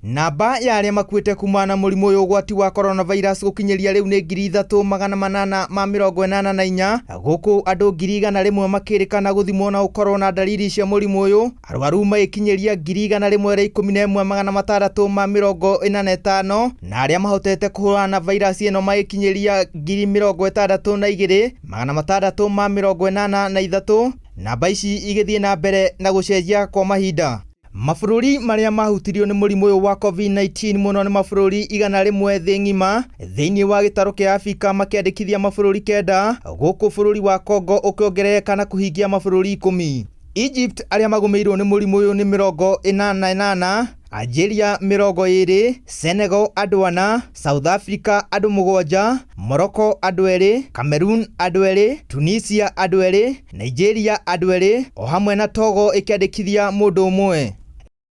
Namba ya arĩa makuĩte kumana na mũrimũ ũyũ ũgwati wa coronavirus gũkinyĩria rĩu nĩ 3884, gũkũ andũ 101,000 makĩrĩkana gũthimwo na gũkorwo na ndariri cia mũrimũ ũyũ, arwaru magĩkinyĩria 111,645, na arĩa mahotete kũhũrana na vairasi ĩno magĩkinyĩria 62,683. Namba ici igĩthiĩ na mbere na gũcenjia kwa mahinda. Mabũrũri marĩa mahutirio nĩ mũrimũ ũyũ wa COVID-19 mũno nĩ mabũrũri 100 thĩ ng'ima. Thĩinĩ wa gĩtarũ kĩa Afrika makĩandĩkithia mabũrũri 9, gũkũ bũrũri wa Congo ũkĩongerereka na kũhingia mabũrũri 10. Egypt arĩa magũmĩirwo nĩ mũrimũ ũyũ nĩ 88, Algeria 20, Senegal andũ 4, South Africa andũ 7, Morocco andũ 2, Cameroon andũ 2, Tunisia andũ 2, Nigeria andũ 2, o hamwe na Togo ĩkĩandĩkithia mũndũ ũmwe.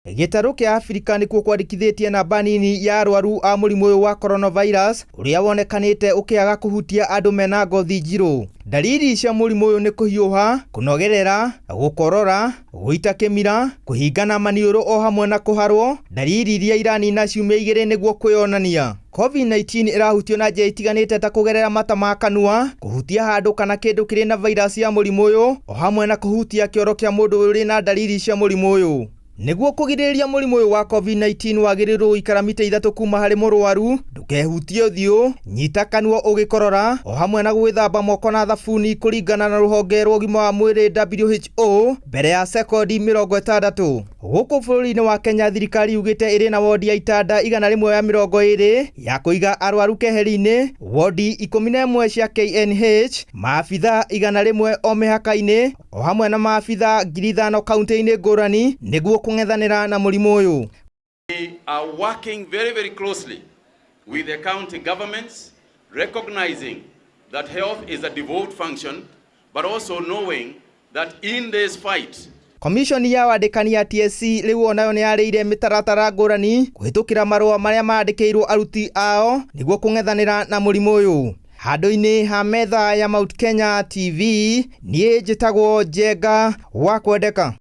Gĩtarũ kĩa Afrika nĩkuo kwandĩkithĩtie namba nini ya arwaru a mũrimũ ũyũ wa coronavirus ũrĩa wonekanĩte ũkĩaga kũhutia andũ mena ngothi njirũ. Ndariri cia mũrimũ ũyũ nĩ kũhiũha, kũnogerera, gũkorora, gũita kĩmira, kũhingana maniũrũ o hamwe na kũharwo, ndariri iria iranina ciumia 2 nĩguo kwĩyonania. COVID-19 ĩrahutio na njĩra itiganĩte ta kũgerera mata ma kanua, kũhutia handũ kana kĩndũ kĩrĩ na vairasi ya mũrimũ ũyũ, o hamwe na kũhutia kĩoro kĩa mũndũ ũrĩ na ndariri cia mũrimũ ũyũ. Nĩguo kũgirĩrĩria mũrimũ ũyũ wa COVID-19 wagĩrĩirwo gũikara mita 3 kuma harĩ mũrwaru, ndũkehutie ũthiũ, nyita kanua ũgĩkorora, o hamwe na gwĩthamba moko na thabuni kũringana na rũhonge rwa ũgima wa mwĩrĩ WHO mbere ya sekondi 60. Gũkũ bũrũri-inĩ wa Kenya thirikari yugĩte ĩrĩ na wondi ya itanda 120 ya kũiga arwaru keheri-inĩ, wondi 11 cia KNH, maabitha 100 o mĩhaka-inĩ, o hamwe na maabitha 5,000 kaunti-inĩ ngũrani nĩguo kũng'ethanĩra na mũrimũ ũyũ. We are working very, very closely with the county governments, recognizing that health is a devolved function, but also knowing that in this fight, Komishoni ya wandĩkani ya TSC rĩu onayo nĩ yarĩire mĩtaratara ngũrani kũhĩtũkĩra marũa marĩa mandĩkĩirwo aruti ao nĩguo kũng'ethanĩra na mũrimũ ũyũ. Handũ-inĩ ha metha ya Mount Kenya TV, niĩ njĩtagwo Njenga wa Kwendeka.